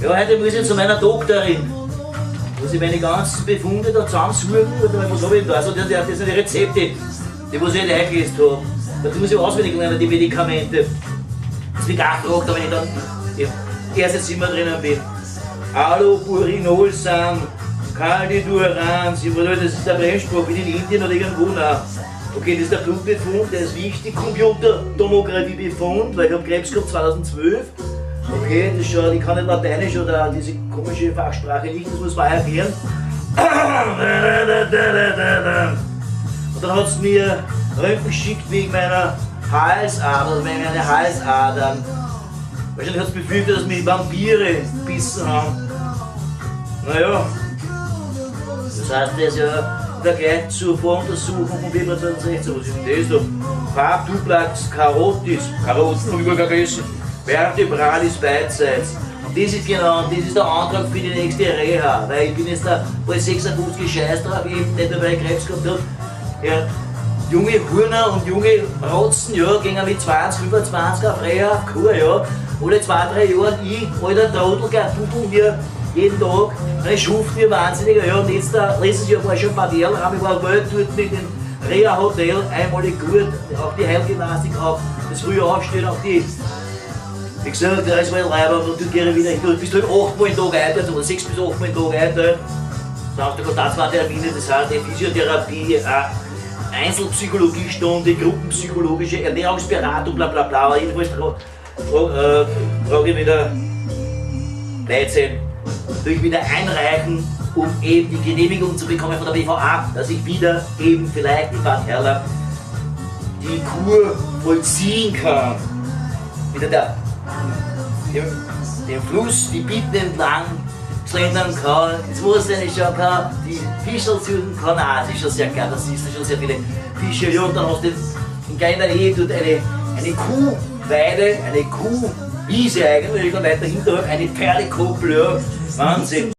Ja, heute muss ich zu meiner Doktorin. Muss ich meine ganzen Befunde da zusammensuchen oder was habe ich da? Also das sind die Rezepte, die was ich nicht eingelesen habe. Da muss ich auswendig lernen, die Medikamente. Das wird auch gefragt, wenn ich dann im ersten Zimmer drinnen bin. Allopurinolsan, Caldiduran, das ist der Brennspruch, bin in Indien oder irgendwo. Nein. Okay, das ist der Blutbefund, der ist wichtig. Computertomographie-Befund, weil ich habe Krebs gehabt 2012. Okay, das schon, ich kann nicht Lateinisch oder diese komische Fachsprache nicht, das muss man erklären. Und dann hat es mir Röntgen geschickt wegen meiner Halsader, wegen meiner Halsadern. Wahrscheinlich hat es befürchtet, dass mich Vampire gebissen haben. Naja, das heißt, das ist ja im Vergleich zur Voruntersuchung von Februar 2016, was ist denn das da? Farbduplex Carotis, Karotten habe ich gar gegessen, Vertebralis beidseits. Und das ist genau, das ist der Antrag für die nächste Reha, weil ich bin jetzt da bald 56, Scheiß drauf, eben nicht nur weil ich Krebs gehabt habe. Ja, junge Hurner und junge Rotzen, ja, gehen mit 20, 25 auf Reha, auf Kur, ja. Alle 2, 3 Jahre, ich, alter Trottel, gleich Bubel hier, jeden Tag, dann schuft mir wahnsinniger, ja, und jetzt da, letztes Jahr war ich schon bei Erlheim, ich war Welt dort mit dem Reha-Hotel, einmalig gut, auch die Heilgymnastik, auch das frühe Aufstehen, auch die, wie gesagt, der ist mal Leiber, und du gehst wieder, du bist halt 8 Mal im Tag einteilt, oder 6 bis 8 Mal im Tag einteilt. Samstag und da 2 Termine, das heißt die Physiotherapie, Einzelpsychologiestunde, gruppenpsychologische Ernährungsberatung, bla bla bla, aber jedenfalls frage ich wieder Leute, tue ich wieder einreichen, um eben die Genehmigung zu bekommen von der BVA, dass ich wieder eben vielleicht in Bad Herrla die Kur vollziehen kann. Wieder dem Fluss, die Bitten entlang schlendern kann, ins Wasser reinschauen kann, die Fische suchen kann. Ah, das ist schon sehr geil, da siehst du schon sehr viele Fische. Ja, und dann hast du in kleiner Nähe dort eine Kuhweide, eine Kuhwiese eigentlich, und weiter hinterher eine Pferdekoppel, ja. Wahnsinn.